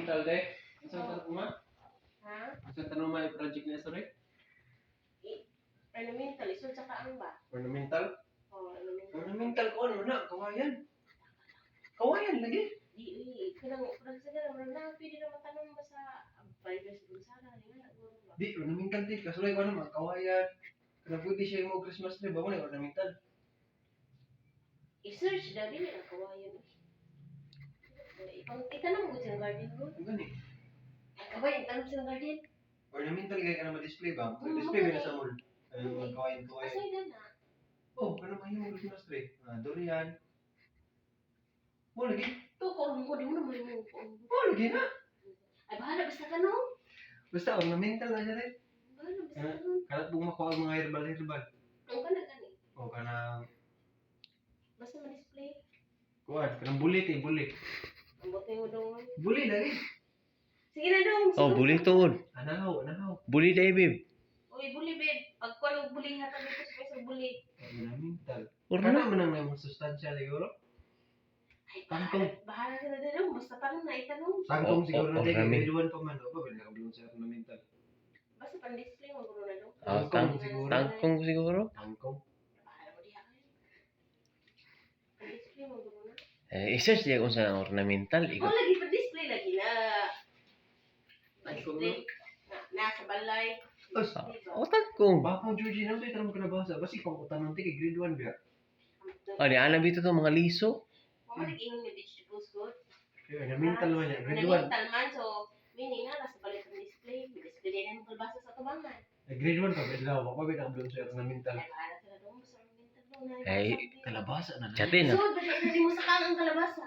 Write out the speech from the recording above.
Ornamental de. Asa tanong ma? Ha? Asa tanong ma project na sorry? Ornamental. Isod sa kaang ba? Ornamental. Oh, ornamental. Ornamental ko ano na kawayan. Kawayan lagi. Di, uy, kanang, kanang sa ganang, murag na, pwede na matanong ba sa virus bulsara, ni nga, guro ba? Di ornamental di kasulay ko ano mga kawayan. Kana pwede siya mo Christmas tree ba mo na ornamental. I-search na rin ang kawayan. Ipang, itanong mo sa garden mo. Ang gani. Ay, kawayan, tanong sa garden. Ornamental kay kana ma-display ba? Mm, Display ba na magani. sa mall? Ano mga kawayan kawayan. Asay na na. Oh, kana mahimo Christmas tree. Ah, durian. Mo lagi. Ito, kaulong ko, di mo naman mo. Mo lagi na. Ay, bahala, basta ka no. Basta ornamental na siya rin. Bahala, basta ka no. Kanat buong makuha ang mga herbal herbal. Ang ka na gani. O kanang Basta ma-display. kuan, kanang bulit eh, bulit. Ang bote mo dong. Buli lagi. Sige na dong. Oh, buli tuod. Anahaw, anahaw. Buli day, babe. Uy, buli, babe. Pag kuwan og buli nga tabi ko sa peso buli. Ornamental. Orna. Kana man ang mga sustansya siguro. Ay, Tangkong. bahala, bahala ka na dong. Basta tanong na itanong. Tangkong Oh, siguro oh, na din. ornament. Grade 1 pa man. O ba, nakablong sa ornamental. Basta pan-display mo guro na dong. Ah, Tangkong siguro. Tangkong siguro. Tangkong. Bahala mo diha kayo. Pan-display mo guro na. Eh, i-search diya kung saan ang ornamental. Oh, Ikaw. lagi pa-display lagi na. Tangkong, Pa-display. Na, nasa balay. Os, Diba? Oh, tangkong. bakong Georgie na ito, mo kalabasa. Basi kung utanong ti kay grade 1 ba? Oh, di alam dito to mga liso. Wa man nag-ingon nga vegetables good. Kaya ornamental man yan, grade 1. Ornamental man, so meaning na nasa balay pang-display. Display din ang kalbasa sa tubangan. Eh, grade 1 pa, ba? Wa pa ba nakablong sa ornamental? Ay, bahala ka na dong. Basta ornamental dong. Ay, Kalabasa na. Chatin ah. So, basta mo sa kang ang kalabasa.